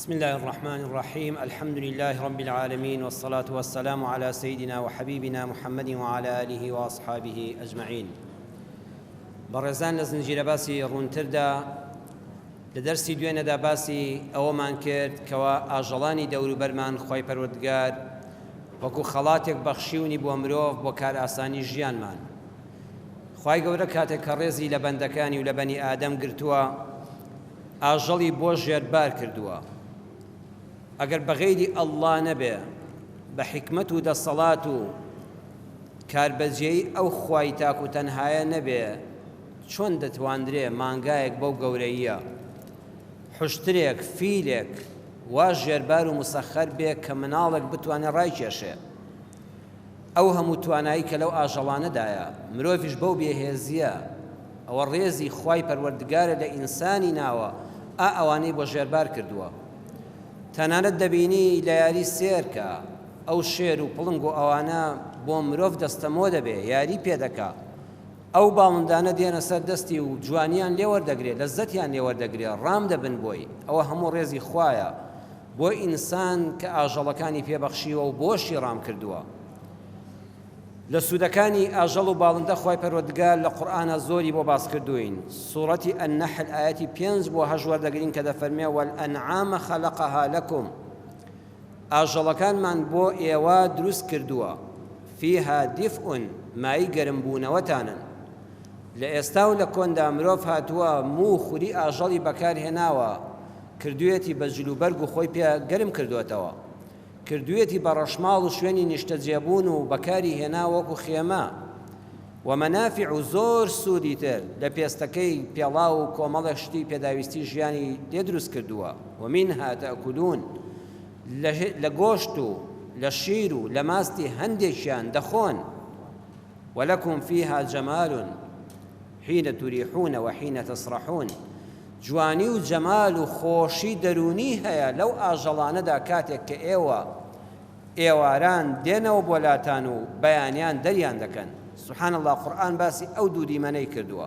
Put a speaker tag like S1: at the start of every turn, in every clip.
S1: بسم الله الرحمن الرحيم الحمد لله رب العالمين والصلاة والسلام على سيدنا وحبيبنا محمد وعلى آله وأصحابه أجمعين بەڕێزان لە زنجیرە باسی ڕوونتردا لە دەرسی دوێنەدا باسی ئەوەمان کرد کەوا ئاژەڵانی دەوروبەرمان خوای پەروەردگار وەکو خەڵاتێک بەخشیونی بۆ مرۆڤ بۆ کارئاسانی ژیانمان خوای گەورە کاتێک کە ڕێزی لە بەندەکانی و لە بەنی ئادەم گرتووە ئاژەڵی بۆ ژێربار کردووە ئەگەر بەغەیری ئەڵڵا نەبێ بە حیکمەت و دەسەڵات و کاربەجێی ئەو خوای تاک و تەنهایە نەبێ چۆن دەتواندرێ مانگایەک بەو گەورەییە حوشترێک فیلێک وا ژێربار و مسەخەر بێ کە مناڵێک بتوانێ ڕایکێشێ ئەو هەموو توانایی کە لەو ئاژەڵانەدایە، مرۆڤیش بەو بێهێزییە، ئەوە ڕێزی خوای پەروەردگارە لە ئینسانی ناوە، ئا ئەوانەی بۆ ژێربار کردووە. تەنانەت دەبینی لە یاری سێرکا، ئەو شێر و پڵنگ و ئەوانە بۆ مرۆڤ دەستەمۆ دەبێ، یاری پێ دەکا. ئەو باڵندانە دێنە سەر دەستی و جوانیان لێ وەردەگرێ، لەززەتیان لێ وەردەگرێ، ڕام دەبن بۆی. ئەوە هەموو ڕێزی خوایە. بۆ ئینسان کە ئاژەڵەکانی پێ بەخشیوە و بۆشی ڕام کردووە. لە سوودەکانی ئاژەڵ و باڵندە خوای پەروەردگار لە قورئانا زۆری بۆ باس کردووین. سوڕەتی النحل ئایەتی پێنج بۆ هەشت وەردەگرین کە دەفەرمێ والانعام خلقها لکم ئاژەڵەکانمان بۆ ئێوە دروست کردووە فیها دفء مایەی گەرم بوونەوەتانن. لە ئێستا و لە کۆندا مرۆڤ هاتووە موو و خوری ئاژەڵی بەکار هێناوە، کردوویەتی بە جلوبەرگ و خۆی پێ گەرم کردۆتەوە. کردوویەتی بە ڕەشماڵ و شوێنی نیشتەجێبوون و بەکاری هێناوە وەکو خێمە و مەنافع و زۆر سوودی تر، لە پێستەکەی پێڵاو و کۆمەڵێک شتی پێداویستی ژیانی لێ دروست کردووە، ومنها تأکلون، لە گۆشت و لە شیر و لە ماستی هەندێکیان دەخۆن. ولکم فیها جمال حین تریحون و حین تسرحون جوانی و جەمال و خۆشی دەروونی هەیە لەو ئاژەڵانەدا کاتێک کە ئێوە ئێواران دێنەوە بۆ لاتان و بەیانیان دەریان دەکەن سبحان اللە قورئان باسی ئەو دوو دیمەنەی کردووە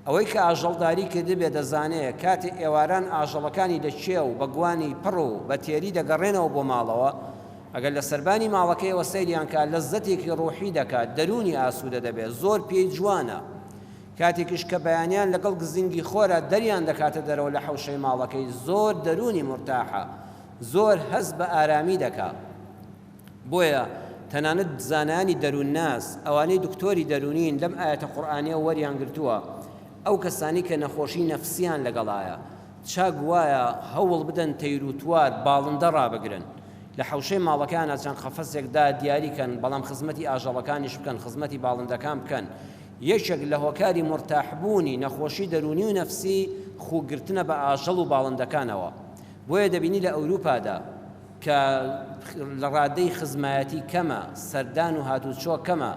S1: ئەوەی کە ئاژەڵداری کردبێ دەزانێ کاتێ ئێواران ئاژەڵەکانی لە کێو بە گوانی پڕ و بە تێری دەگەڕێنەوە بۆ ماڵەوە ئەگەر لە سەربانی ماڵەکەیەوە سەیریان کا لەززەتێکی ڕوحی دەکا دەروونی ئاسوودە دەبێ زۆر پێی جوانە کاتێکیش کە بەیانیان لەگەڵ گزنگی خۆرا دەریان دەکاتە دەرەوە لە حەوشەی ماڵەکەی زۆر دەروونی مورتاحە زۆر هەست بە ئارامی دەکا بۆیە تەنانەت زانایانی دەروونناس، ئەوانەی دکتۆری دەروونین لەم ئایەتە قورئانییەوە وەریان گرتووە، ئەو کەسانەی کە نەخۆشی نەفسیان لەگەڵایە، چاک وایە هەوڵ بدەن تەیروتوار، باڵندە ڕابگرن. لە حەوشەی ماڵەکەیانا چەند قەفەسێک دا دیاری کەن، بەڵام خزمەتی ئاژەڵەکانیش بکەن، خزمەتی باڵندەکان بکەن. یەکێک لە هۆکاری مورتاحبوونی نەخۆشی دەروونی و نەفسی، خووگرتنە بە ئاژەڵ و باڵندەکانەوە. بۆیە دەبینی لە ئەوروپادا، کە لە ڕادەی خزمایەتی کەمە، سەردان و هاتوچۆ کەمە،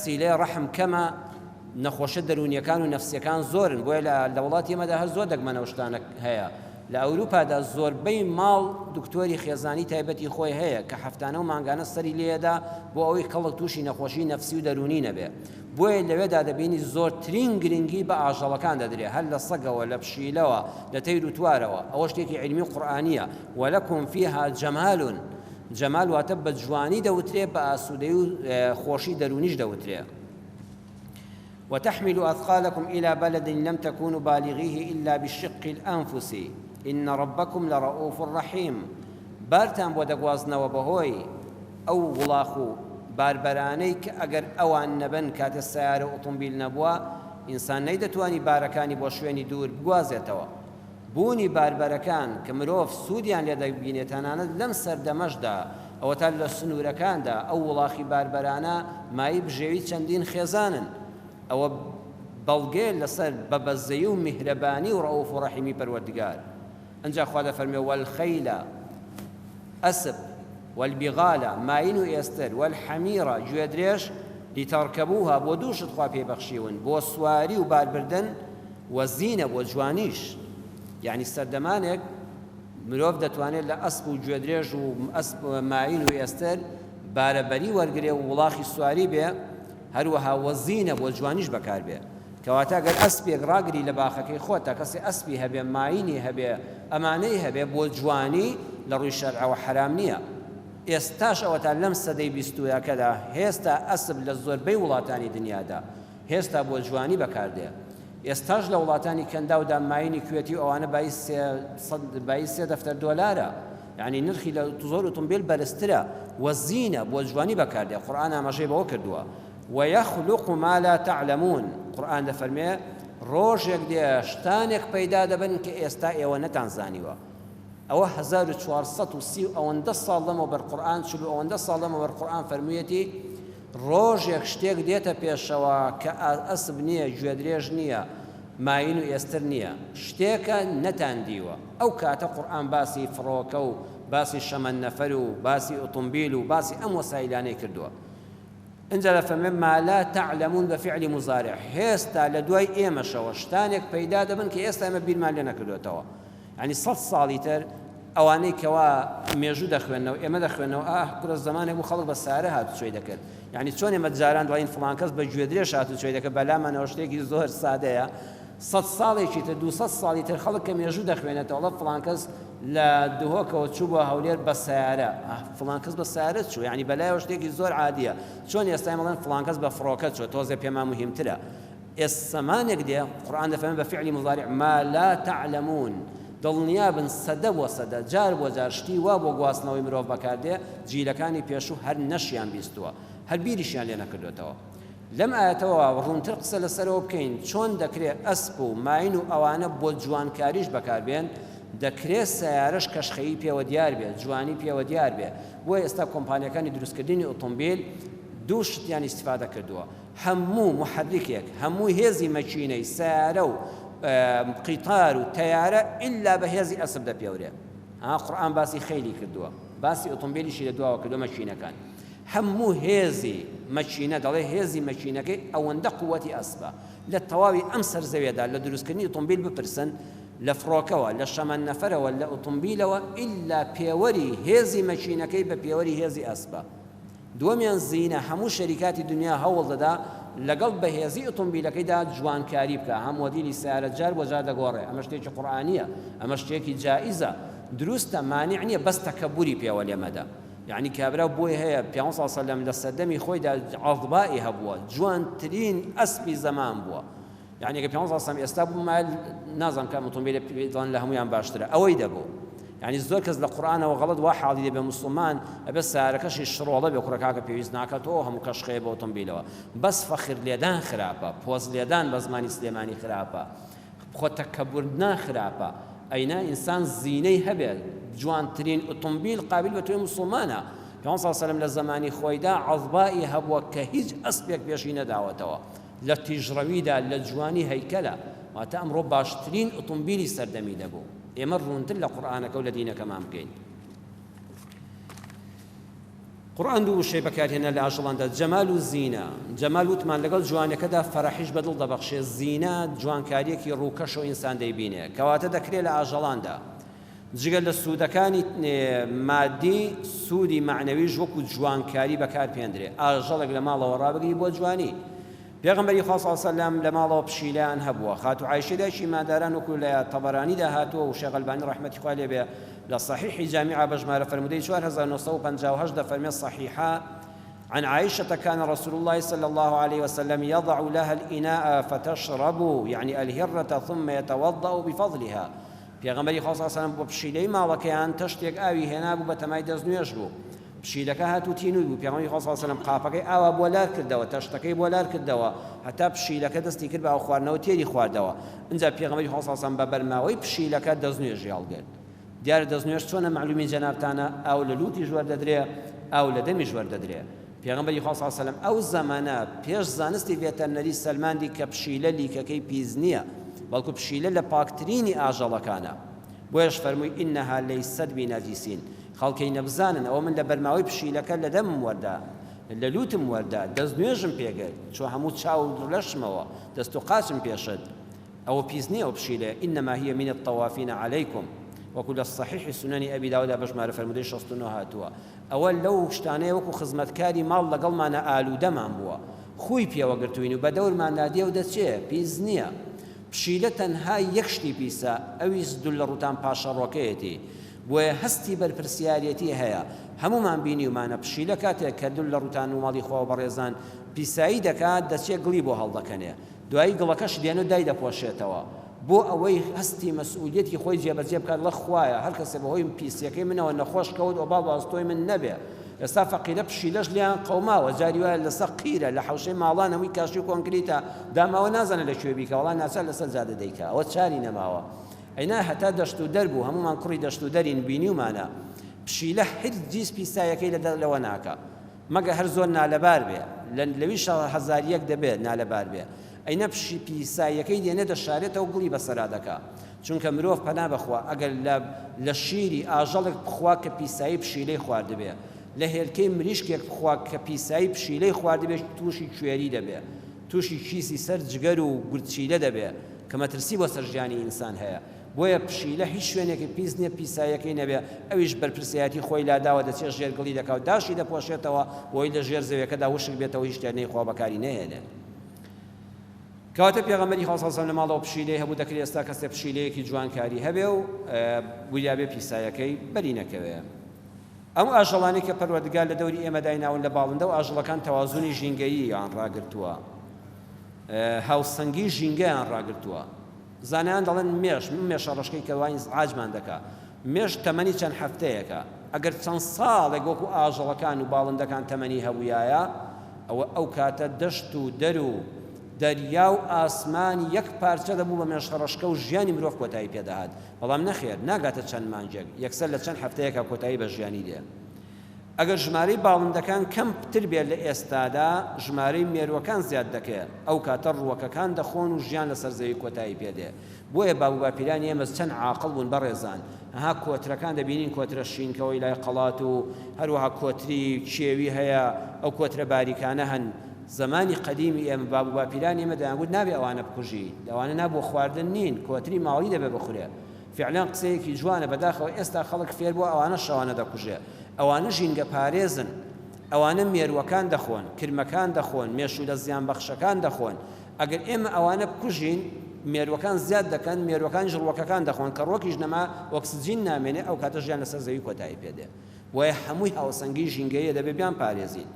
S1: سیلەی ڕەحم کەمە، نەخۆشە دەروونیەکان و نەفسیەکان زۆرن، بۆیە لە وڵاتی ئێمەدا هەر زۆر دەگمەنە ئەو شتانە هەیە، لە ئەوروپادا زۆربەی ماڵ دکتۆری خێزانی تایبەتی خۆی هەیە کە هەفتانە و مانگانە سەری لێدا بۆ ئەوەی کەڵک تووشی نەخۆشی نەفسی و دەروونی نەبێ. بۆیە لەوێدا دەبینی زۆرترین گرنگی بە ئاژەڵەکان دەدرێ هەر لە سەگەوە لە پشیلەوە لە تەیر و توارەوە ئەوە شتێکی عیلمی و قورئانیە ولکم فیها جمال جمال واتە بە جوانی دەوترێ بە ئاسوودەی و خۆشی دەروونیش دەوترێ وتحمل أثقالكم إلى بلد لم تكونوا بالغيه إلا بشق الأنفس إن ربكم لرؤوف رحيم بارتان بۆ دەگوازنەوە بەهۆی ئەو وڵاخ و باربەرانەی کە ئەگەر ئەوان نەبن کاتێ سەیارە و ئوتومبیل نەبووە ئینسان نەیدەتوانی بارەکانی بۆ شوێنی دوور بگوازێتەوە. بوونی باربەرەکان کە مرۆڤ سوودیان لێ دەبینێ تەنانەت لەم سەردەمەشدا ئەوەتا لە سنوورەکاندا ئەو وڵاخی باربەرانە مایەی بژێوی چەندین خێزانن ئەوە بەڵگەیە لەسەر بەبەزەیی و میهرەبانی و ڕەئوف و ڕەحیمی پەروەردگار. ئنجا خوا دەفەرموێ، والخیل، ئەسپ، والبغال، ماین و ئێستر، والحمیر، گوێدرێژ، لترکبوها، بۆ دوو شت خوا پێی بەخشیون، بۆ سواری و باربردن، وزینە، بۆ جوانیش. یەعنی سەردەمانێک مرۆڤ دەتوانێت لە ئەسپ و گوێدرێژ و ئەسپ ماین و ئێستر بارەبەری وەرگرێ و وڵاخی سواری بێ، هەروەها وزینە، بۆ جوانیش بەکار بێ. کەواتە گەر ئەسپێک ڕاگری لە باخەکەی خۆتا کەسێ ئەسپی هەبێ ماینی هەبێ ئەمانەی هەبێ بۆ جوانی لە ڕووی شەرعەوە حەرام نییە ئێستاش ئەوەتا لەم سەدەی بیستویەکەدا هێستا ئەسپ لە زۆربەی وڵاتانی دنیادا هێستا بۆ جوانی بەکاردێ ئێستاش لە وڵاتانی کەنداودا ماینی کوێتی و ئەوانە بایی بایی سێ دەفتەر دۆلارە یعنی نرخی لە زۆر ئۆتۆمبیل بەرزترە وە زینە بۆ جوانی بەکاردێ قورئان ئاماژەی بەوە کردووە ویخلق ما لا تعلمون، قورئان دەفەرموێ، ڕۆژێک دێ شتانێک پەیدا دەبن کە ئێستا ئێوە نەتانزانیوە. ئەوە 1430 و ئەوەندە ساڵ لەمەوبەر قورئان چل و ئەوەندە ساڵ لەمەوبەر قورئان فەرموویەتی ڕۆژێک شتێک دێتە پێشەوە کە ئەسپ نییە، گوێدرێژ نییە، ماین و ئێستر نییە، شتێکە نەتاندیوە. ئەو کاتە قورئان باسی فڕۆکە و باسی شەمەندەفەر و باسی ئۆتۆمبیل و باسی ئەم وەسایلانەی کردووە. ئینجا دەفەرموێ ما لا تعلمون بە فعلی مضارع هێستا لە دوای ئێمەشەوە شتانێک پەیدا دەبن کە ئێستا ئێمە بیرمان لێ نەکردوێتەوە یعنی سەد ساڵی تر ئەوانەی کەوا مێژوو دەخوێنەوە ئێمە دەخوێنەوە ئاه کورە زمانێک بوو خەڵک بە سارە هاتوچۆی دەکرد یعنی چۆن ئێمە جاران دڵین فڵان کەس بە گوێدرێژ هاتوچۆی دەکرد بەلامانەوە شتێکی زۆر سادەیە سەد ساڵێکی تر دووسەد ساڵی تر خەڵک کە مێژوو دەخوێنێتەوە ئەڵێ فڵان کەس لە دهۆکەوە چوو بۆ هەولێر بە سەیارە ئاه فڵان کەس بە سەیارە چوو یعنی بەلایەوە شتێکی زۆر عادیە چۆن ئێستا ئێمە ئەڵێن فڵان کەس بە فڕۆکە چووە تۆزێ پێمان مهمترە ئێسەمانێک دێ قورئان دەفەرمێ بە فعلی مضارع ما لا تعلمون دڵنیابن سەدە بۆ سەدە جار بۆ جار شتی وا بۆ گواستنەوەی مرۆڤ بەکاردێ جیلەکانی پێشوو هەر نەشیان بیستووە هەر بیریشیان لێ نەکردوێتەوە لەم ئایەتەوە ڕوونتر قسە لەسەرەوە بکەین، چۆن دەکرێ ئەسپ و ماین و ئەوانە بۆ جوانکاریش بەکار بێن، دەکرێ سەیارەش کەشخەیی پێوە دیار بێ، جوانی پێوە دیار بێ، بۆیە ئێستا کۆمپانیاکانی دروستکردنی ئۆتۆمبیل دوو شتیان ئیستفادە کردووە، هەموو موحەریکێک، هەموو هێزی مەکینەی سەیارە و قیتار و تەیارە ئیلا بە هێزی ئەسپ دەپێورێ، ها قورئان باسی خەیلی کردووە، باسی ئۆتۆمبیلیشی لە دواوە کردووە مەکینەکان. هەموو هێزی مەکینە دەڵێ هێزی مەکینەکەی ئەوەندە قووەتی ئەسپە لە تەواوی ئەم سەر زەویەدا لە دروستکردنی ئۆتۆمبیل بپرسن لە فڕۆکەوە لە شەمەندەفەرەوە لە ئۆتۆمبیلەوە ئیلا پێوەری هێزی مەکینەکەی بە پێوەری هێزی ئەسپە دووەمیان زینە هەموو شەریکاتی دنیا هەوڵ دەدا لەگەڵ بەهێزی ئۆتۆمبیلەکەیدا جوانکاری بکە هەم مۆدیلی سیارە جار بۆ جار دەگۆڕێ ئەمە شتێکی قورئانیە ئەمە شتێکی جائیزە دروستە مانع نییە بەس تەکەبوری پێوە لێ مەدە یەعنی کابرا بۆی هەیە پیامبەر صلی اللە علیە وسلم لە سەردەمی خۆیدا عەزبائی هەبووە جوانترین ئەسپی زەمان بووە یعنی کە پیامبەر صلی اللە علیە وسلم ئێستا بوومایە نازانم کام ئۆتۆمبیلە دڵن لە هەمویان باشترە ئەوەی دەبوو یعنی زۆر کەس لە قورئانەوە غەڵەت وا حاڵی دەبێ موسڵمان ئەبێ سارەکەشی شڕۆڵە بێ کوڕە کاکە پێویست ناکات تۆ هەموو کەشخەیە بە ئۆتۆمبیلەوە بەس فەخر لێدان خراپە پۆز لێدان بە زمانی سلێمانی خراپە خۆ تەکەبورنا خراپە ئەینا ئینسان زینەی هەبێت جوانترین ئوتومبیل قابیل بە تۆی موسڵمانە پێغەمبەر صلی اللە علیە وسلم لە زەمانی خۆیدا عەزبائی هەبووە کە هیچ ئەسپێک پێشی نەداوەتەوە لە تیژڕەویدا لە جوانی هەیکەلە واتە ئەمڕۆ باشترین ئوتومبیلی سەردەمی دەبوو ئێمە ڕوونتر لە قورئانەکە و لە دینەکەمان بکەین. قورئان دوو وشەی بەکارهێنا لە ئاژەڵاندا، جەمال و زینە، جەمال وتمان لەگەڵ جوانیەکەدا فەرەحیش بە دڵ دەبەخشێ، زینە جوانکاریەکی ڕووکەشە و ئینسان دەیبینێ، کەواتە دەکرێ لە ئاژەڵاندا جگە لە سوودەکانی مادی سوودی مەعنەویش وەکو جوانکاری بەکار پێندرێ، ئاژەڵێک لە ماڵەوە ڕابگری بۆ جوانی، پێغەمبەری خوا صلی اللە علیە وسلم لە ماڵەوە پشیلەیان هەبووە، خاتوو عائیشەی دایکی ئیمانداران وەکو لە تەبەرانیدا هاتووە و شێخ ئەلبانی ڕەحمەتی خوای لێ بێ لە صحیحی جامعە بە ژمارە فەرموودەی 4958 دەفەرمێ صحیحە عن عائشة كان رسول الله صلى الله عليه وسلم يضع لها الإناء فتشرب يعني الهرة ثم يتوضأ بفضلها پێغەمبەری خوا صلی الله علیه وسلم بۆ پشیلەی ماڵەکەیان تەشتێک ئاوی هێنابوو بەتەمای دەستنوێژ بوو پشیلەکە هات و تینووی بوو، پێغەمبەری خوا صلی اللە علیە وسلم قاپەکەی ئاوا بۆ لار کردەوە، تەشتەکەی بۆ لار کردەوە، هەتا پشیلەکە دەستی کرد بە ئاو خواردنەوە تێری خواردەوە، ئینجا پێغەمبەری خوا صلی اللە علیە وسلم بە بەرماوەی پشیلەکە دەستنوێژی هەڵگرت. دیارە دەستنوێژ چۆنە مەعلومی جەنابتانە، ئاو لە لووتیش وەردەدرێ، ئاو لە دەمیش وەردەدرێ. پێغەمبەری خوا صلی اللە علیە وسلم ئەو زەمەنە پێش زانستی ڤێتەرنەری سەلماندی کە پشیلە لیکەکەی پیس نییە، بەڵکو پشیلە لە پاکترینی ئاژەڵەکانە. بۆیەش فەرمووی، انها لیست بنجسین، خەڵکەینە بزانن ئەوە من لە بەرماوەی پشیلەکە لە دەمم وەردا، لە لووتم وەردا، دەستنوێژم پێ گرت، چووە هەموو چاو و لەشمەوە، دەست و قاچم پێ شت، ئەوە پیس نییە ئەو پشیلەیە، انما هی من الطوافین علیکم، وەکو لە صحیح سنن ابی داودا بە ژمارە فەرموودەی 69 هاتووە، ئەوە لەو شتانەیە وەکو خزمەتکاری ماڵ لەگەڵمانە ئالوودەمان بووە. خووی پێوە گرتووین و بەدەورماندا دێ و دەچێ، پیس نییە. پشیلە تەنها یەک شتی پیسە، ئەویش دولەڕووتان پاشەڕۆکەیەتی. بۆیە هەستی بەرپرسیاریەتی هەیە. هەموومان بینیومانە پشیلە کاتێک کە دولەڕووتان و ماڵی خوا و بەڕێزان پیسایی دەکات، دەچێ گڵی بۆ هەڵدەکەنێ. دوایی گڵەکەش دێنێ و دایدەپۆشێتەوە. بۆ ئەوەی هەستی مەسئولیەتی خۆی جێبەجێ بکات ڵە خوایە هەر کەسێ بەهۆی پیسیەکەی منەوە نەخۆش کەوت ئۆباڵ بە ئەستۆی من نەبێ. ئێستا فەقیرە پشیلەش لێیان قەوماوە جاری وایە لەسەر قیرە لە حەوشەی ماڵان هەمووی کاشی و کۆنکریتە داماوە نازانێ لە کوێ بیکا وەڵا ناچار لەسەر جادە دەیکا ئەوە چاری نەماوە ئەینا هەتا دەشت و دەر بوو هەموومان کوڕی دەشت و دەرین بینیومانە پشیلە هەرگیز پیسایەکەی لە لەوە ناکا مەگە هەر زۆر نالەبار بێ لە لەویشا هەزاریەک دەبێ نالەبار بێ ئەینا پشی پیساییەکەی دێنێ دەشارێتەوە گوڵی بەسەرا دەکا چونکە مرۆڤ پەنا بەخوا ئەگەر لە لە شیری ئاژەڵێک بخوا کە پیسایی پشیلەی خواردبێ لە هێلکەی مریشکێک بخوا کە پیسایی پشیلەی خواردبێ تووشی کوێری دەبێ تووشی کیسی سەر جگەر و گورچیلە دەبێ کە مەترسی بۆ سەر ژیانی ئینسان هەیە بۆیە پشیلە هیچ شوێنێکی پیس نیە پیساییەکەی نەبێ ئەویش بەرپرسیایەتی خۆی لاداوە دەچێ ژێر گڵی دەکا و داشی دەپۆشێتەوە بۆی لە ژێر زەویەکەدا وشک بێتەوە هیچ شتێک نەیخوا بەکاری نەهێنێ. کەواتە پێغەمبەری خوا صلی اللە علیە و سلم لە ماڵەوە پشیلەی هەبوو دەکرێ ئێستا کەسێ پشیلەیەکی جوانکاری هەبێ و وریا بێ پیسایەکەی بەری نەکەوێ. ئەم ئاژەڵانەی کە پەروەردگار لە دەوری ئێمە دایناون لە باڵندە و ئاژەڵەکان تەوازونی ژینگەییان ڕاگرتووە هاوسەنگی ژینگەیان ڕاگرتووە زانایان دەڵێن مێش، مێشە ڕەشکەی کە وا ئینزعاجمان دەکا، مێش تەمەنی چەند هەفتەیەکە، ئەگەر چەند ساڵێک وەکو ئاژەڵەکان و باڵندەکان تەمەنی هەبوویایە، ئەوە ئەو کاتە دەشت و دەر و دەریا و ئاسمان یەک پارچە دەبوو بە مێشەڕەشکە و ژیانی مرۆڤ کۆتایی پێ دەهات، بەڵام نەخێر ناگاتە چەند مانگێک، یەکسەر لە چەند هەفتەیەکا کۆتایی بە ژیانی دێ. ئەگەر ژمارەی باڵندەکان کەم تر بێت لە ئێستادا، ژمارەی مێرووەکان زیاد دەکەێت، ئەو کاتە ڕووەکەکان دەخۆن و ژیان لەسەر زەوی کۆتایی پێ دێ. بۆیە باب و باپیرانی ئێمە چەند عاقڵ بوون بەڕێزان، ها کۆترەکان دەبینین کۆترە شینکەوەی لای قەڵات و هەروەها کۆتری کێوی هەیە، ئەو کۆترە باریکانە هەن. زەمانی قەدیمی ئێمە باب و باپیرانی ئێمە دەیانگوت نابێ ئەوانە بکوژی، ئەوانە نا بۆ خواردن نین، کۆتری ماڵی دەبێ بخورێ. فعلەن قسەیەکی جوانە بەداخەوە ئێستا خەڵک فێربووە ئەوانە شەوانە دەکوژێ ئەوانە ژینگە پارێزن ئەوانە مێروەکان دەخۆن کرمەکان دەخۆن مێشولە زیان بەخشەکان دەخۆن ئەگەر ئێمە ئەوانە بکوژین مێروەکان زیاد دەکەن مێروەکانیش ڕوەکەکان دەخۆن کە ڕوەکیش نەما ئۆکسجین نامێنێ ئەو کاتە ژیان لەسەر زەوی کۆتایی پێدێ بۆیە هەمووی هاوسەنگی ژینگەیە دەبێ بیان پارێزین.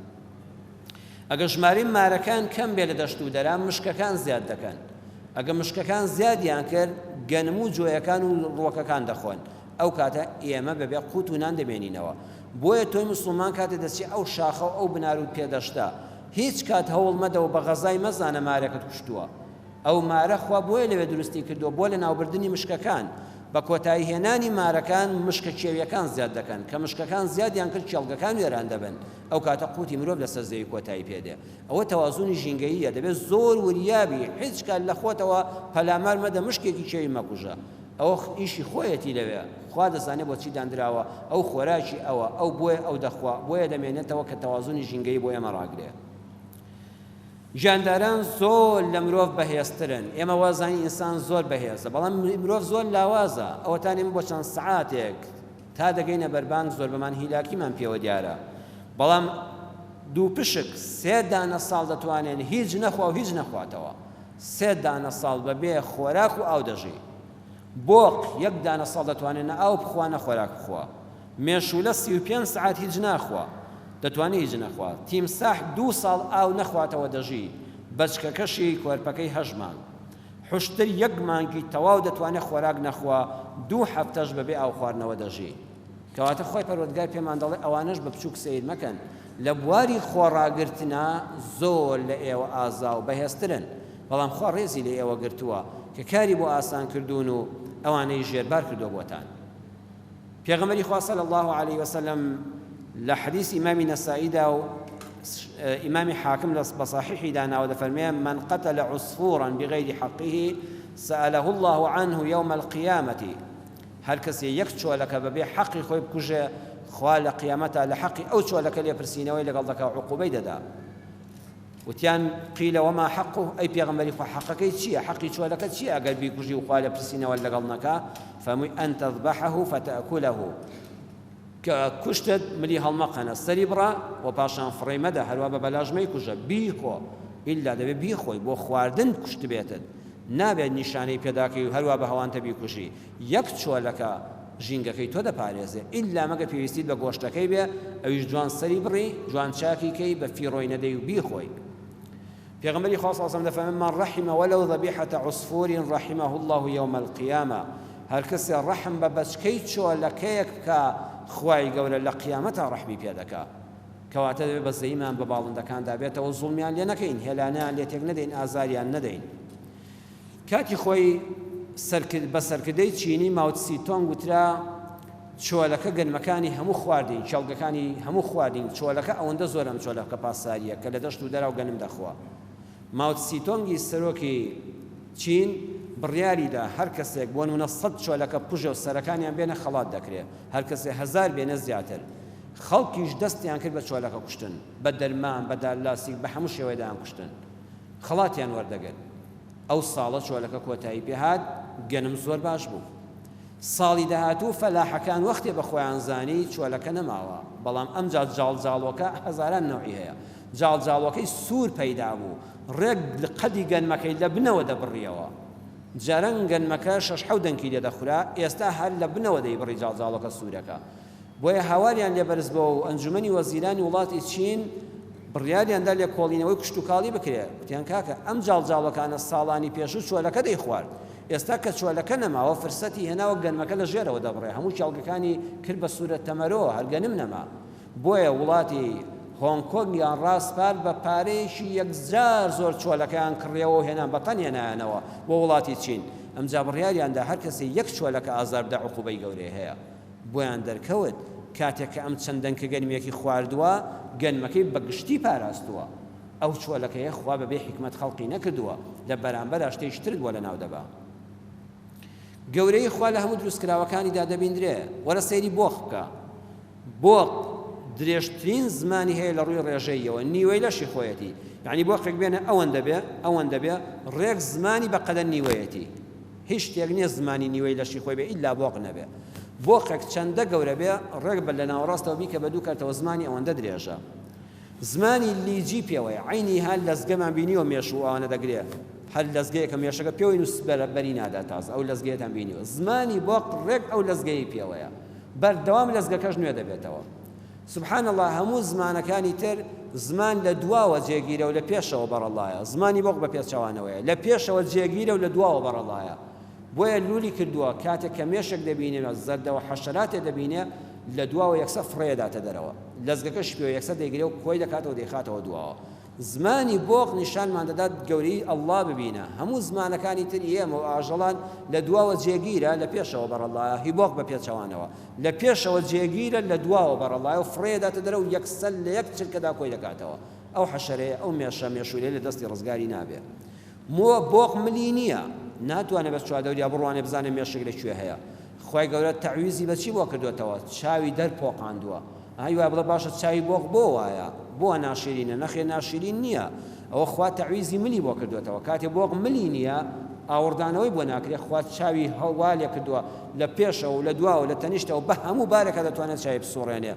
S1: ئەگەر ژمارەی مارەکان کەم بێ لە دەشت و دەرا مشکەکان زیاد دەکەن ئەگە مشکەکان زیادیان کرد گەنم و جۆیەکان و ڕوەکەکان دەخۆن ئەو کاتە ئێمە بەبێ قوت و نان دەمێنینەوە بۆیە تۆی مسلمان کاتێ دەچی ئەو شاخە و ئەو بنار و پێدەشتە هیچ کات هەوڵ مەدە و بە غەزای مەزانە مارێکت کوشتووە ئەو مارە خوا بۆیە لەوێ دروستی کردووە بۆ لەناوبردنی مشکەکان، بە کۆتایی هێنانی مارەکان مشکە کێویەکان زیاد دەکەن، کە مشکەکان زیادیان کرد کێڵگەکان وێران دەبن، ئەو کاتە قوتی مرۆڤ لەسەر زەوی کۆتایی پێ دێ. ئەوە تەوازونی ژینگەییە، دەبێت زۆر وریا بی، هیچ کات لە خۆتەوە پەلامار مەدە مشکێکی کێوی مەکوژە، ئەوە ئیشی خۆیەتی لەوێ، خوا دەزانێ بۆچی داندراوە، ئەو خۆراکی ئەوە، ئەو بۆیە ئەو دەخوا، بۆیە دەمێنێتەوە کە تەوازونی ژینگەیی بۆ ئێمە ڕاگرێ. گیانداران زۆر لە مرۆڤ بەهێزترن، ئێمە وازانین ئینسان زۆر بەهێزە، بەڵام مرۆڤ زۆر لاوازە، ئەوەتان ئێمە بۆ چەند سەعاتێک تا دەگەینە بەربانگ زۆربەمان هیلاکیمان پێوە دیارە، بەڵام دووپشک سێ دانە ساڵ دەتوانێن هیچ نەخوا و هیچ نەخواتەوە، سێ دانە ساڵ بەبێ خۆراک و ئاو دەژی. بۆق یەک دانە ساڵ دەتوانێ نە ئاو بخوا نە خۆراک بخوا. مێشوولە 35 سەعات هیچ ناخوا. دەتوانێ هیچ نەخوا. تیمساح دوو ساڵ ئاو نەخواتەوە دەژی. بەچکەکەشی کۆرپەکەی هەشت مانگ. حوشتر یەک مانگی تەواو دەتوانێ خۆراک نەخوا، دوو هەفتەش بەبێ ئاو خواردنەوە دەژی. کەواتە خوای پەروەردگار پێمان دەڵێ ئەوانەش بە بچووک سەیر مەکەن. لە بواری خۆڕاگرتنا زۆر لە ئێوە ئازا و بەهێزترن. بەڵام خوا ڕێزی لە ئێوە گرتووە کە کاری بۆ ئاسان کردوون و ئەوانەی ژێربار کردووە بۆتان. پێغەمبەری خوا صلی اللە علیه وسلم لە حەدیثی ئیمامی نەسائیدا و ئیمامی حاکم لە بە صحیحی داناوە دەفەرمێ من قتل عصفورا بغیر حقه سأله الله عنه يوم القيامة هەر کەسێ یەک چۆلەکە بەبێ حەقی خۆی بکوژێ خوا لە قیامەتا لە حەقی ئەو چۆلەکە لێپرسینەوەی لەگەڵ دەکا و عقوبەی دەدا. وتیان، قیل وما حقه، ئەی پێغەمبەری خوا حەقەکەی چییە، حەقی چۆلەکە چییە ئەگەر بیکوژی و خوا لێپرسینەوەت لەگەڵ نەکا، فەرمووی، ان تذبحه فتأکله، کە کوشتت ملی هەڵمەقەنە، سەری بڕە و پاشان فڕێی مەدە، هەروا بە بەلاش مەیکوژە، بیخۆ. ئیلا دەبێ بیخۆی بۆ خواردن کوشتبێتت نابێت نیشانەی پێداکەی و هەروا بە هەوانتە بیکوژی یەک چۆلەکە ژینگەکەی تۆ دەپارێزێ ئیلا مەگەر پێویستیت بە گۆشتەکەی بێ ئەویش جوان سەری بڕی جوان چاکی کەی بە فیڕۆی نەدەی و بیخۆی. پێغەمبەری خوا صلی اللە علیە وسلم دەفەرمێ من رحم ولو ذبیحة عصفور رحمه اللە یوم القیامە هەر کەسێ ڕەحم بە بەچکەی چۆلەکەیەک بکا خوای گەورە لە قیامەتا ڕەحمی پێ دەکا. کەواتە دەبێ بەزەییمان بە باڵندەکاندا بێتەوە زوڵمیان لێ نەکەین هێلانەیان لێ تێک نەدەین ئازاریان نەدەین. کاتی خۆی بە سەرکردەی چینی ماوتسی تۆنگ وترا چۆلەکە گەنمەکانی هەموو خواردین، کێڵگەکانی هەموو خواردین، چۆلەکە ئەوەندە زۆرە ئەم چۆلەکە پاسارییە کە لە دەشت و دەرا و گەنم دەخوا. ماوتسی تۆنگی سەرۆکی چین بڕیاریدا هەر کەسێک بۆ نمونە سەت چۆلەکە بکوژێ و سەرەکانیان بێنە خەڵات دەکرێ، هەر کەسێ هەزار بێنێ زیاتر. خەڵکیش دەستیان کرد بە چۆلەکە کوشتن، بە دەرمان، بە دارلاسیک، بە هەموو شێوەیە دەیانکوشتن. خەڵاتیان وەردەگرت. ئەو ساڵە چۆلەکە کۆتایی پێ هات، گەنم زۆر باش بوو. ساڵی داهاتوو فەلاحەکان وەختێ بە خۆیان زانی چۆلەکە نەماوە، بەڵام ئەمجا جاڵجاڵۆکە هەزاران نەوعی هەیە، جاڵجاڵۆکەی سوور پەیدا بوو، ڕێک قەدی گەنمەکەی لە بنەوە دەبڕیەوە. جاران گەنمەکە شەش حەوت دەنکی لێ دەخورا، ئێستا هەر لە بنەوە دەیبڕی جاڵجاڵۆکە سوورەکە. بۆیە هاواریان لێ بەرز بۆوە و ئەنجومەنی وەزیرانی وڵاتی چین بڕیاریان دا لێکۆڵینەوەی کشتوکاڵی بکرێ، گوتیان کاکە ئەم جاڵجاڵۆکانە ساڵانی پێشوو چۆلەکە دەیخوارد، ئێستا کە چۆلەکە نەماوە فرسەتی هێناوە گەنمەکە لە ژێرەوە دەبڕێ، هەموو کێڵگەکانی کرد بە سوورە تەمەرۆ هەر گەنم نەما. بۆیە وڵاتی هۆنگ کۆنگیان ڕاسپارد بە پارەیەکی یەکجار زۆر چۆلەکەیان کڕیەوە و هێنان بە تەن هێنایانەوە بۆ وڵاتی چین، ئەمجا بڕیاریان دا هەر کەسێ یەک چۆلەکە ئازار بدا عقوبەی گەورەی هەیە. بۆیان دەرکەوت کاتێک کە ئەم چەند دەنکە گەنمیەکی خواردووە گەنمەکەی بە گشتی پاراستووە ئەو چۆلەکەیە خوا بەبێ حیکمەت خەڵقی نەکردووە لە بەرامبەرا شتێکی ترت بۆ لەناو دەبا. گەورەیی خوا لە هەموو دروستکراوەکانیدا دەبیندرێ وەرە سەیری بۆق بکە بۆق درێژترین زمانی هەیە لە ڕووی ڕێژەییەوە نیوەی لەشی خۆیەتی یعنی بۆقێک بێنە ئەوەندە بێ ئەوەندە بێ ڕێک زمانی بەقەدەر نیوەیەتی هیچ شتێک نیە زمانی نیوەی لەشی خۆی بێ ئیلا بۆق نەبێ. بۆقێک چەندە گەورە بێ ڕێک بە لە ناوەڕاستەوە بیکە بە دوو کەرتەوە زمانی ئەوەندە درێژە. زمانی لیجی پێوەیە عەینی ها لەزگەمان بینیوە مێش و ئەوانە دەگرێ هەر لەزگەیەکە مێشەکە پێوەی نووس بەری نادا تازە ئەو لەزگەیەتان بینیوە زمانی بۆق ڕێک ئەو لەزگەیەی پێوەیە بەردەوام لەزگەکەش نوێ دەبێتەوە. سبحان اللە هەموو زمانەکانی تر زمان لە دواوە جێگیرە و لە پێشەوە بەڕەڵایە زمانی بۆق بە پێچەوانەوەیە لە پێشەوە جێگیرە و لە دواوە بەڕەڵایە بۆیە لولی کردووە کاتێک کە مێشک دەبینێ زەردەوە حەشەراتێ دەبینێ لە دواوە یەکسەر فڕێداتە دەرەوە لەزگەکەش پێوە یەکسەر دەیگرێ و کۆی دەکاتەوە دەیخاتەوە دواوە زمانی بۆق نیشانمان دەدات گەورەیی اللە ببینە، هەموو زمانەکانی تری ئێمە و ئاژەڵان لە دواوە جێگیرە لە پێشەوە بەڕەڵایە، هی بۆق بە پێچەوانەوە لە پێشەوە جێگیرە لە دواوە بەڕەڵایە و فڕێداتە دەرەوە و یەکسەر لە یەک چرکەدا کۆی دەکاتەوە ئەو حەشەرەیە ئەو مێشە مێشوولەیە لە دەستی ڕزگاری نابێ. مۆ بۆق ملی نییە ناتوانێ بە چواردەوریا بڕوانێ بزانێ مێشک لە کوێ هەیە خوای گەورە تەعویزی بە چی بۆ کردۆتەوە چاوی دەرپۆقاندووە ئای وای بڵێ باشە چاوی بۆق بۆ وایە بۆ ناشرینە نەخێر ناشرین نییە ئەوە خوا تەعویزی ملی بۆ کردوێتەوە کاتێ بۆق ملی نییە ئاوڕدانەوەی بۆ ناکرێ خوا چاوی هەوا لێ کردووە لە پێشەوە و لە دواوە لە تەنیشتەوە بە هەموو بارێکا دەتوانێت چاوی بسوڕێنێ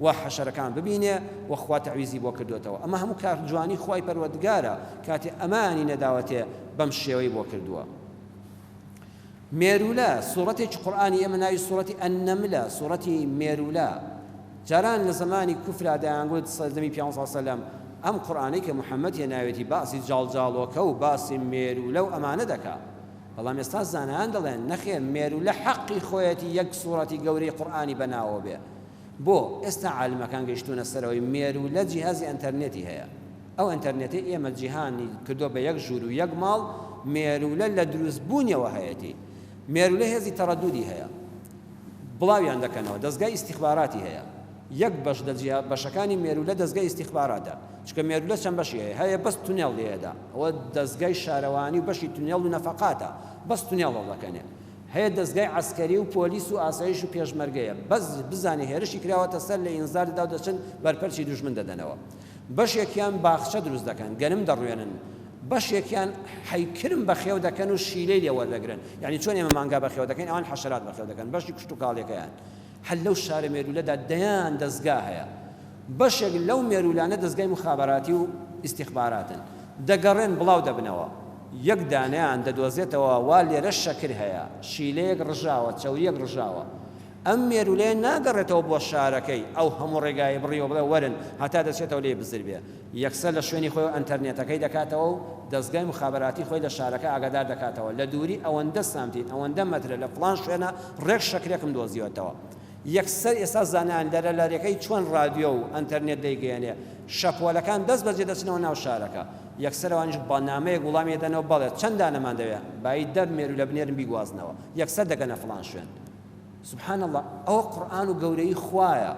S1: و حەشەرەکان ببینێ و خوا تەعویزی بۆ کردوێتەوە ئەمە هەموو کار جوانی خوای پەروەردگارە کاتێ ئەمانی نەداوەتێ بەم شێوەی بۆ کردووە. مێروولە، سوڕەتێکی قورئانی ئێمە ناوی سوڕەتی النملە، سوڕەتی مێروولە. جاران لە زەمانی کوفرا دەیانگوت سەردەمی پێغەمبەر صلی اللە علیە وسلم ئەم قورئانەی کە محمد هێناوێتی باسی جاڵجاڵۆکە و باسی مێروولە و ئەمانە دەکا. بەڵام ئێستا زانایان دەڵێن نەخێر مێروولە حەقی خۆیەتی یەک سوڕەتی گەورەی قورئانی بەناوەوە بێ. بۆ؟ ئێستا عالمەکان گەیشتوونە سەرەوەی مێروولە جیهازی ئەنتەرنێتی هەیە. ئەو ئەنتەرنێتەی ئێمە جیهانی کردووە بە یەک ژوور و یەک ماڵ، مێروولە لە دروست بوونیەوە هەیەتی. مێروولە هێزی تەڕەدودی هەیە. بڵاویان دەکەنەوە. دەزگای ئیستیخباراتی هەیە. یەک بەش لە جیها بەشەکانی مێروولە دەزگای ئیستیخباراتە. چونکە مێروولە چەند بەشی هەیە. هەیە بەس تونێڵ لێیەدا. ئەوە دەزگای شارەوانی و بەشی تونێڵ و نەفەقاتە. بەس تونێڵ هەڵدەکەنێ. هەیە دەزگای عەسکەری و پۆلیس و ئاسایش و پێشمەرگەیە. بەس بزانێ هێرشی کراوەتە سەر لە ئینزار دەدا و دەچن بەرپەرچی دوژمن دەدەنەوە. بەشێکیان باخچە دروست دەکەن، گەنم دەڕوێنن، بەشێکیان حەی کرم بەخێو دەکەن و شیلەی لێ وەردەگرن، یانی چۆن ئێمە مانگا بەخێو دەکەین ئەوان حەشەرات بەخێو دەکەن، بەشی کشتوکاڵیەکەیان. هەر لەو شارە مێروولەدا دەیان دەزگا هەیە. بەشێک لەو مێروولانە دەزگای موخابەراتی و ئیستیخباراتن. دەگەڕێن بڵاو دەبنەوە. یەک دانەیان دەدۆزێتەوە وا لێرە شەکر هەیە، شیلەیەک ڕژاوە، چەورییەک ڕژاوە. ئەم مێروولەیە ناگەڕێتەوە بۆ شارەکەی، ئەو هەموو ڕێگایەی بڕیوە بڵێ وەرن، هەتا دەچێتەوە لێی بزر بێ. یەکسەر لە شوێنی خۆیەوە ئەنتەرنێتەکەی دەکاتەوە و دەزگای موخابەراتی خۆی لە شارەکە ئاگادار دەکاتەوە، لە دووری ئەوەندە سانتیم، ئەوەندە مەترە لە فڵان شوێنا ڕێک شەکرێکم دۆزیوەتەوە. یەکسەر ئێستا زانایان لەرە لەرەکەی چۆن ڕادیۆ و ئەنتەرنێت دەیگەیەنێ، شەپۆلەکان دەست بەجێ دەچنەوە ناو شارەکە. یەکسەر ئەوانیش بە نامەیەک وڵامی دەدەنەوە بەڵێ چەند دانەمان دەوێ بایی دە مێروولە بنێرن بیگوازنەوە. یەکسەر دەگەنە فڵان شوێن. سبحان اللە ئەوە قورئان و گەورەیی خوایە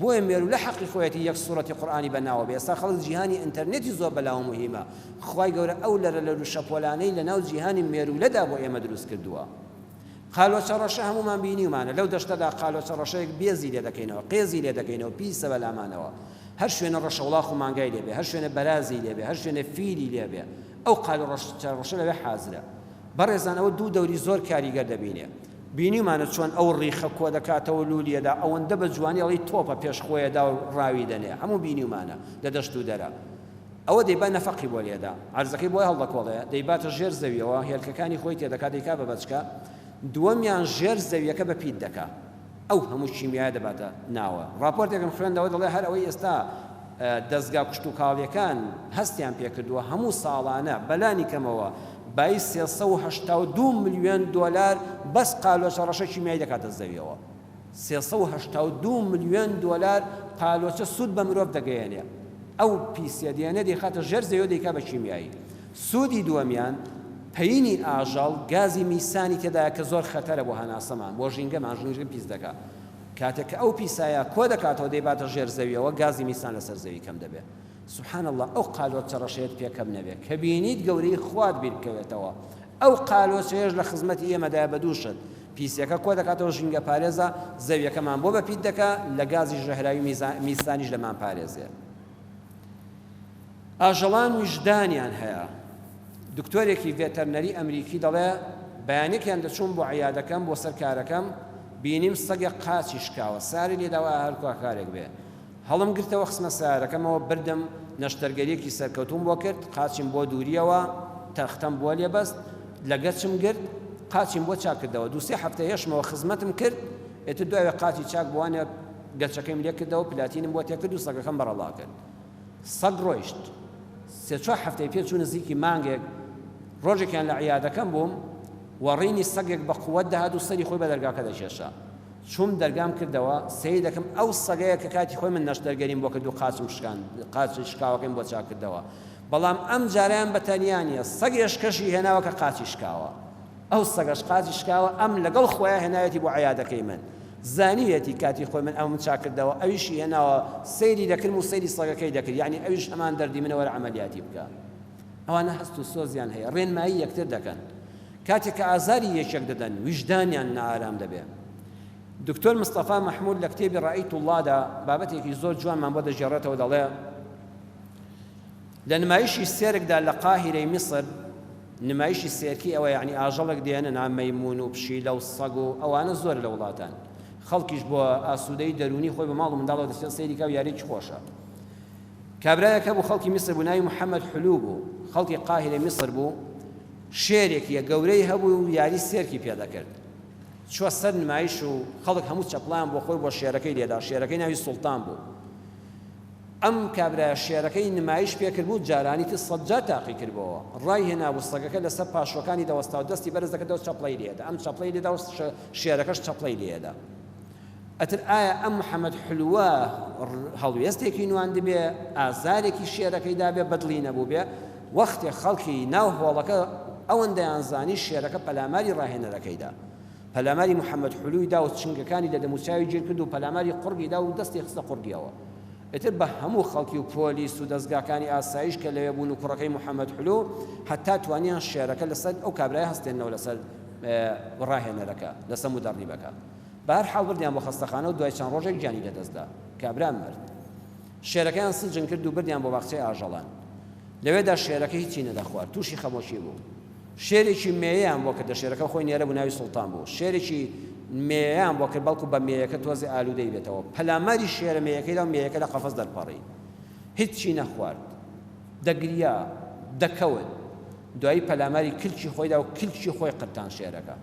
S1: بۆیە مێروولە حەقی خۆیەتی یەک سوڕەتی قورئانی بە ناوە بێ ئێستا خەڵک جیهانی ئینتەرنێتی زۆر بەلاوە موهیمە خوای گەورە ئەو لەرە لەر و شەپۆلانەی لەناو جیهانی مێروولەدا بۆ ئێمە دروست کردووە قالۆچە ڕەشە هەموومان بینیومانە لەو دەشتەدا قالۆچە ڕەشەیەک بێزی لێ دەکەینەوە قێزی لێ دەکەینەوە پیسە بەلامانەوە هەر شوێنە ڕەشەوڵاخ و مانگای لێبێ هەر شوێنە بەرازی لێبێ هەر شوێنە فیلی لێبێ ئەو قالۆچە ڕەشە لەوێ حازرە بەڕێزان ئەوە دوو دەوری زۆر کاریگەر دەبینێ بینیومانە چۆن ئەو ڕیخە کۆدەکاتەوە لولیەدا ئەوەندە بە جوانی ئەڵێی تۆپە پێش خۆیەدا و ڕاوی دەنێ هەموو بینیومانە لە دەشت و دەرە ئەوە دەیبا نەفەقی بۆ لێدا عەرزەکەی بۆی هەڵدەکۆڵێ دەیباتە ژێر زەویەوە هێلکەکانی خۆی تێدەکا دەیکا بە بەچکە دووەمیان ژێر زەویەکە بە پیت دەکا ئەو هەموو کیمیایە دەباتە ناوە. ڕاپۆرتێکم خوێندەوە دەڵێ هەر ئەوەی ئێستا دەزگا کشتوکاڵیەکان هەستیان پێکردووە هەموو ساڵانە بەلانی کەمەوە بایی 382 ملیۆن دۆلار بەس قالۆچە ڕەشە کیمیایی دەکاتە زەویەوە. 382 ملیۆن دۆلار قالۆچە سوود بە مرۆڤ دەگەیەنێ. ئەو پیسیە دێنێ دەیخاتە ژێر زەویەوە دەیکا بە کیمیایی. سوودی دووەمیان، پەیینی ئاژەڵ گازی میسانی تێدایە کە زۆر خەتەرە بۆ هەناسەمان، بۆ ژینگەمان، ژینگە پیس دەکا. کاتێک کە ئەو پیسایە کۆ دەکاتەوە دەیباتە ژێر زەویەوە گازی میسان لەسەر زەوی کەم دەبێ. سبحان اللە ئەو قالۆچە ڕەشەیەت پێ کەم نەبێ کە بینیت گەورەی خوات بیر بکەوێتەوە. ئەو قالۆچەیەش لە خزمەتی ئێمەدایە بە دوو شت، پیسیەکە کۆ دەکاتەوە ژینگە پارێزە، زەویەکەمان بۆ بە پیت دەکا، لە گازی ژەهراوی میسانیش دەمانپارێزێ. ئاژەڵان ویژدانیان هەیە. دکتۆرێکی ڤێتەرنەری ئەمریکی دەڵێ، بەیانێکیان دەچووم بۆ عیادەکەم بۆ سەر کارەکەم، بینیم سەگێک قاچی شکاوە، ساری لێداوە ئا هەر کوا کارێک بێ. هەڵم گرتەوە خستمە سەیارەکەمەوە بردم، نەشتەرگەرییەکی سەرکەوتووم بۆ کرد، قاچیم بۆ دوورییەوە، تەختەم بۆ لێبەست، لە گەچم گرت، قاچیم بۆ چاک کردەوە. دوو سێ هەفتە هێشتمەوە خزمەتم کرد، ئیتر دوای قاچی چاک بووانێ گەچەکەیم لێ کردەوە، پلاتینم بۆ تێکرد و سەگەکەم بەڕەڵا کرد. سەگ ڕۆیشت. سێ چوار هەفتەی پێ چوو نزیکی مانگێک، ڕۆژێکیان لە عیادەکەم بووم، وەڕینی سەگێک بە قووەت دەهات و سەری خۆی بە دەرگاکە دەکێشا. چووم دەرگام کردەوە، سەیر دەکەم ئەو سەگەیە کە کاتی خۆی من نەشتەرگەریم بۆ کرد و قاچم شکاند، قاچی شکاوەکەیم بۆ چاک کردەوە. بەڵام ئەم جارەیان بە تەنیا نییە، سەگێشکەشی هێناوە کە قاچی شکاوە. ئەو سەگەش قاچی شکاوە، ئەم لەگەڵ خۆیا هێناویەتی بۆ عیادەکەی من. زانیویەتی کاتی خۆی من ئەوم چاک کردەوە، ئەویشی هێناوە، سەیری دەکردم و سەیری سەگەکەی دەکرد، یەعنی ئەویش هەمان دەردی منە وەرە عەمەلیاتی بکە. ئەوانە هەست و سۆزیان هەیە، ڕێنمایی یەکتر دەکەن. کاتێک کە ئازاری یەکێک دەدەن، ویژدانیان نائارام دەبێ. دکتۆر مستەفا مەحمود لە کتێبی رأیت اللە دا بابەتێکی زۆر جوانمان بۆ دەگێڕێتەوە دەڵێ، لە نمایشی سێرکدا لە قاهیرەی میسر، نمایشی سێرکی ئەوە یەعنی ئاژەڵێک دێنن ها مەیموون و پشیلە و سەگ و ئەوانە زۆرە لە وڵاتان خەڵکیش بۆ ئاسوودەیی دەروونی خۆی بە ماڵ و منداڵەوە دەچێت سەیری کا و یاریی خۆشە. کابرایەک هەبوو خەڵکی میسر بوو ناوی محەممەد حلو بوو خەڵکی قاهیرەی میسر بوو شێرێکی گەورەی هەبوو و یاری سێرکی پێ دەکرد چوە سەر نمایش و خەڵک هەموو چەپڵیان بۆ خۆی بۆ شێرەکەی لێدا شێرەکەی ناوی سوڵتان بوو ئەم کابرایە شێرەکەی نمایش پێکردبوو، جارانی تر سەدجار تاقی کردبۆوە. ڕای هێنابوو سەگەکە لەسەر پاشۆکانی دەوەستا و دەستی بەرز دەکردەوە چەپڵەی لێدا. ئەم چەپڵەی لێدا و شێرەکەش چەپڵەی لێدا. ئەتر ئایا ئەم محەمەد حلوە هەڵوێستێکی نواندبێ، ئازارێکی شێرەکەی دابێ، بەدڵی نەبووبێ؟ وەختێ خەڵکی ناو هۆڵەکە ئەوەندەیان زانی شێرەکە پەلاماری ڕاهێنەرەکەی دا. پەلاماری محەمەد حلوی دا و چنگەکانی لە دەموچاوی گیر کرد و پەلاماری قوڕگی دا و دەستی خستە قوڕگیەوە. ئیتر بە هەموو خەڵکی و پۆلیس و دەزگاکانی ئاسایش کە لەوێ بوون و کوڕەکەی محەمەد حلو هەتا توانیان شێرەکە لەسەر ئەو کابرایە هەستێننەوە لەسەر ڕاهێنەرەکە لەسەر مودەڕیبەکە. بە هەر حاڵ بردیان بۆ خەستەخانە و دوای چەند ڕۆژێک گیانی لەدەست دا. کابرا مرد. شێرەکەیان سجن کرد و بردیان بۆ باخچەی ئاژەڵان. لەوێدا شێرەکە هیچی نەدەخوارد، تووشی خەمۆکی بوو. شێرێکی مێیان بۆ کردە شێرەکە خۆی نێرە بوو ناوی سوڵتان بوو شێرێکی مێیان بۆ کرد بەڵکو بە مێیەکە تۆزێ ئالوودەی بێتەوە پەلاماری شێرە مێیەکەی دا و مێیەکە لە قەفەز دەرپەڕی هیچی نەخوارد دەگریا. دەکەوت. دوایی پەلاماری کلکی خۆی دا و کلکی خۆی قرتان شێرەکە.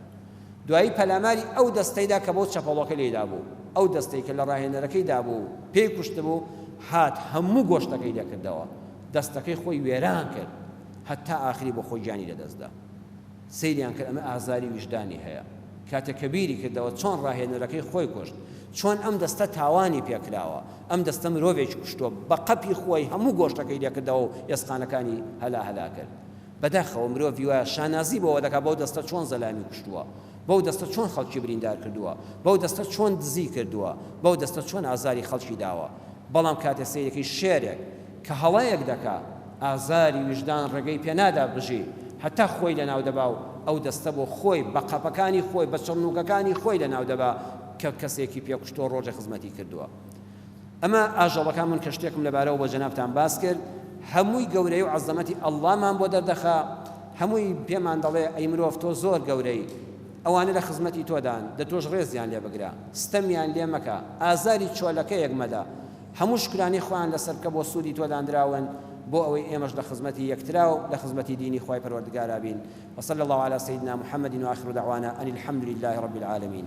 S1: دوایی پەلاماری ئەو دەستەی دا کە بەو چەپەڵۆکە لێی دابوو. ئەو دەستەی کە لە ڕاهێنەرەکەی دابوو و پێی کوشتبوو، هات هەموو گۆشتەکەی لێ کردەوە. دەستەکەی خۆی وێران کرد. هەتا ئاخری بۆ خۆی گیانی لەدەست دا. سەیریان کرد ئەمە ئازاری ویژدانی هەیە. کاتێک کە بیری کردەوە چۆن ڕاهێنەرەکەی خۆی کوشت، چۆن ئەم دەستە تاوانی پێکراوە، ئەم دەستە مرۆڤێکی کوشتووە، بە قەپی خۆی هەموو گۆشتەکەی لێکردەوە و ئێسقانەکانی هەلا هەلا کرد. بەداخەوە مرۆڤی وایە شانازی بەوە دەکات بەو دەستە چۆن زەلامی کوشتووە، بەو دەستە چۆن خەڵکی بریندار کردووە، بەو دەستە چۆن دزی کردووە، بەو دەستە چۆن ئازاری خەڵکی داوە. بەڵام کاتێ سەیرەکەی شێرێک کە هەڵەیەک دەکا، ئازاری ویژدان ڕێگەی پێ نادا بژی، هەتا خۆی لەناو دەبا و ئەو دەستە بۆ خۆی بە قەپەکانی خۆی، بە چڕنووکەکانی خۆی لەناو دەبا کە کەسێکی پێ کوشتووە ڕۆژێ خزمەتی کردووە. ئەمە ئاژەڵەکان بوون کە شتێکم لەبارەوە بۆ جەنابتان باس کرد، هەمووی گەورەی و عەزەمەتی ئەڵڵامان بۆ دەردەخا، هەمووی پێمان دەڵێ ئەی مرۆڤ تۆ زۆر گەورەی، ئەوانە لە خزمەتی تۆدان، دە تۆش ڕێزیان لێ بگرە، ستەمیان لێ مەکە، ئازاری چۆلەکەیەک مەدە، هەموو شوکرانەی خۆیان لەسەر بکە بۆ سوودی تۆ داندراون بۆ ئەوەی ئێمەش لە خزمەتی یەکترا و لە خزمەتی دینی خوای پەروەردگارا بین وصلی اللە علی سیدنا محمد وآخر دعوانا ان الحمد لله رب العالمین.